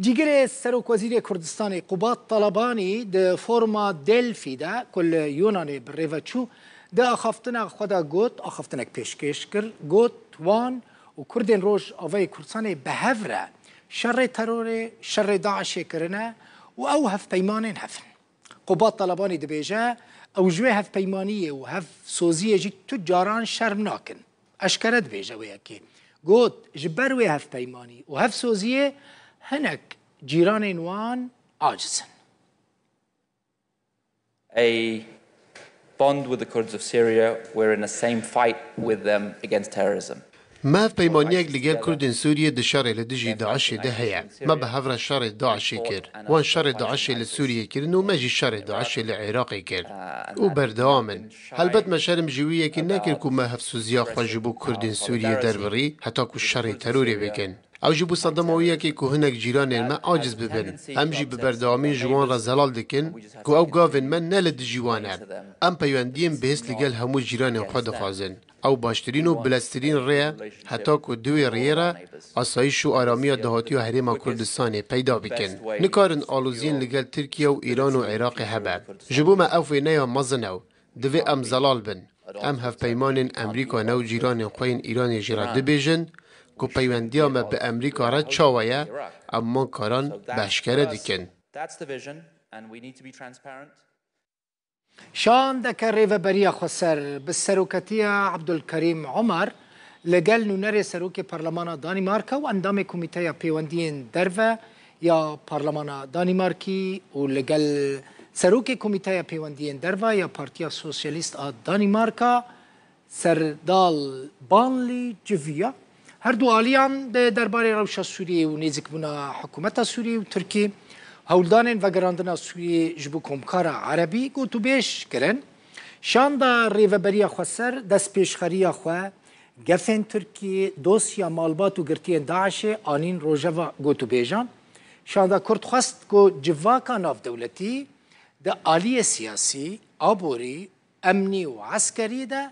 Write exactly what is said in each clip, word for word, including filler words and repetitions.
Cîgirê Serokwezîrê Kurdistanê Qubat Talabanî di foruma Delfî de ku li Yunanê bi rê ve çû, di axaftina xwe de got, axaftinek pêşkêş kir, got, wan û Kurdên Rojavayê Kurdistanê bi hev re şerê terorê, şerê DAIŞê kirine û ew hevpeymanên hev in. Qubat Talabanî dibêje, ew ji wê hevpeymaniyê û hevsoziyê jî tu caran şerm nakin. Eşkere dibêje wê yekê. Got, ji ber wê hevpeymanî û hevsoziyê hinek cîranên wan aciz in. A bond with the Kurds of Syria. We're in the same fight with them against terrorism. Me hevpeymaniyek li gel Kurdên Sûriyê di şerê li dijî DAIŞê de heye. Me bi hev re şerê DAIŞê kir. Wan şerê DAIŞê li Sûriyê kirin û me jî şerê DAIŞê li Iraqê kir. Û berdewam in. Helbet me şerm ji wî yekê nekir ku me hevsûziya xwe ji bo Kurdên Sûriyê derbirî heta ku şerê terorê bikin. Ew jî bû sedema wî yekê ku hinek cîranên me aciz bibin. Em jî bi berdewamî ji wan re zelal dikin ku ew gavên me ne li dijî wan e. Em peywendiyên bihêz li gel hemû cîranên xwe dixwazin. Ew baştirîn û bileztirîn rê ye, heta ku di wê rêyê re asayîş û aramiya dahatiya Herêma Kurdistanê peyda bikin. Nikarin aloziyên li gel Tirkiye û Îran û Iraqê hebe. Ji bo me ev wêneya mezin e û divê em zelal bin. Em hevpeymanên Amerîka ne û cîranên xwe yên Îranê jî re dibêjin ku peywendiya me bi Amerîka re çawa ye, em wan karan bi eşkere dikin. That's the vision, and we need to be transparent. Şandeke Rêveberiya Xweser bi seroketiya Abdulkerîm Omar li gel nûnerê Serokê Parlemana Danîmarka û endamê Komîteya Pêwendiyên Derve ya Parlemana Danîmarkî û li gel Serokê Komîteya Pêwendiyên Derve ya Partiya Sosyalîst a Danîmarka Serdal Banlî civiya. Her du aliyan di derbarê rewşa Sûriyê û nêzîkbûna hikûmeta Sûriyê û Tirkî, hewldanên vegerandina Sûriyê ji bo Komkara Erebî gotûbêj kirin. Şanda Rêveberiya Xweser destpêşxeriya xwe gefên Tirkî, dosya malbat û girtiyên DAIŞê anîn rojeva gotûbêjan. Şanda Kurd xwest ku civaka navdewletî di aliyê siyasî, aborî, emnî û eskerî de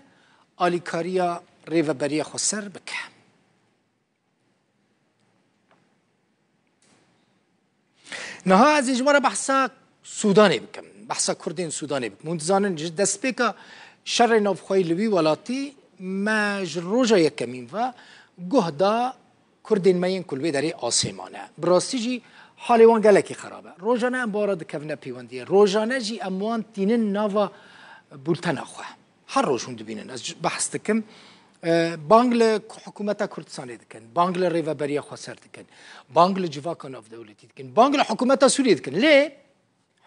alîkariya Rêveberiya Xweser bike. Niha ez ê ji we re behsa Sûdanê bikim, behsa Kurdên Sûdanê bikim. Hûn dizanin, ji destpêka şerê navxweyî li wî welatî me ji roja yekemîn ve guh da Kurdên me yên ku li wê derê asê mane. Bi rastî jî halê wan gelekî xerab e. Rojane em bi wan re dikevine pêwendiyê. Rojane jî em wan tînin nava bultena xwe. Her roj hûn dibînin. Ez ji-, behs dikim. E, bang li hikûmeta Kurdistanê dikin. Bang li Rêveberiya Xweser dikin. Bang li civaka navdewletî dikin. Bang li hikûmeta Sûriyê dikin. Lê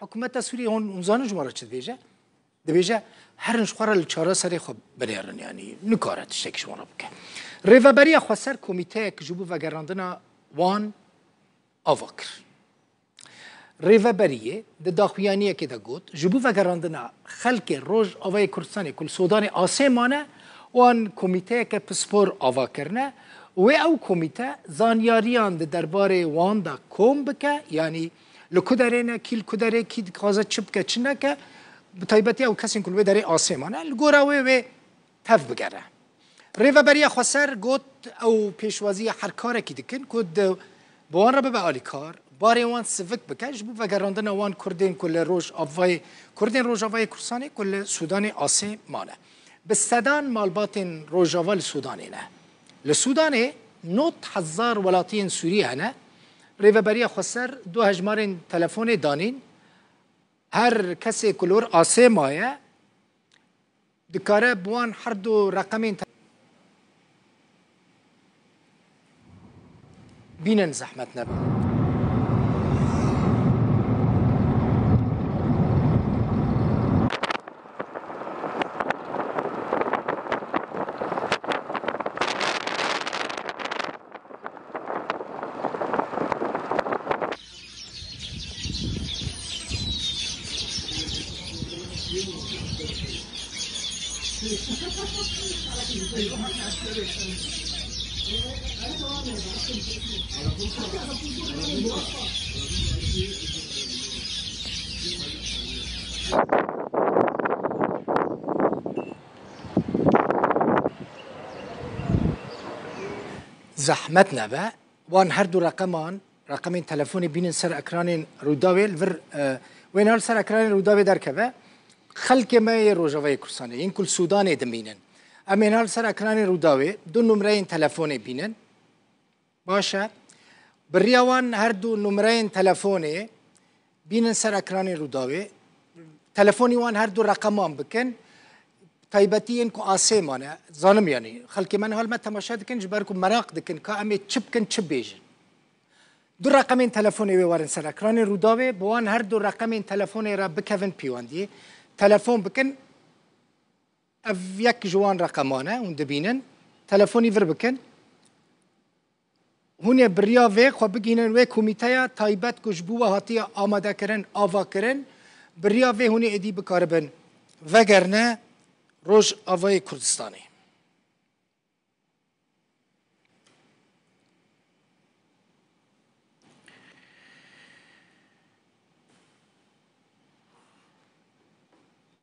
hikûmeta Sûriyê hûn, hûn zanin ji wan re çi dibêje? Dibêje, herin ji xwe re li çareserê xwe binêrin, yanî nikare tiştekî ji wan re bike. Rêveberiya Xweser komîteyek ji bo vegerandina wan ava kir. Rêveberiyê di daxuyaniyekê de got, ji bo vegerandina xelkê Rojavayê Kurdistanê ku li Sûdanê asê mane, wan komîteyeke pispor ava kirine. Wê ew komîte zanyariyan di derbarê wan de kom bike, yanî li ku derê ne, kî li ku derê, kî dixwaze çi bike, çi neke, bi taybetî ew kesên ku li wê derê asê mane, li gora wê wê tev bigere. Rêveberiya Xweser got, ew pêşwaziya her karekî dikin ku di, bi wan re bibe alîkar, barê wan sivik bike, ji bo vegerandina wan Kurdên ku li Rojavayê, Kurdên Rojavayê Kurdistanê ku li Sûdanê asê mane. Bi sedan malbatên Rojava li Sûdanê ne. Li Sûdanê nod hezar welatiyên Sûriyê hene. Rêveberiya Xweser du hejmarên telefonê danîn. Her kesê ku li wir asê maye, dikare bi wan her du reqemên te-, bînin, zehmet nebe. Zehmet nebe, wan her du reqeman Reqemên telefonê bînin ser ekranên Rûdawê, li vir, e, wê niha li ser ekranên Rûdawê derkeve. Xelkê me yê Rojavayê Kurdistanê, yên ku li Sûdanê dimînin. Em ê niha li ser ekranên Rûdawê du numreyên telefonê bînin. Baş e. Bi riya wan her du numreyên telefonê bînin ser ekranên Rûdawê. Telefonî wan her du reqeman bikin. Taybetî yên ku asê mane. Zanim yanî. Xelkê me niha li me temaşe dikin, ji ber ku meraq dikin ka em ê çi bikin, çi bêjin. Du reqemên telefonê wê werin ser ekranê Rûdawê, bi wan her du reqemên telefonê re bikevin pêwendiyê. Telefon bikin, ev yek ji wan reqeman e, hûn dibînin. Telefonî vir bikin. Hûn ê bi riya vê xwe bigihînin wê komîteya taybet ku ji bo we hatiye amadekirin, avakirin. Bi riya vê hûn ê êdî bikaribin vegerine Rojavayê Kurdistanê.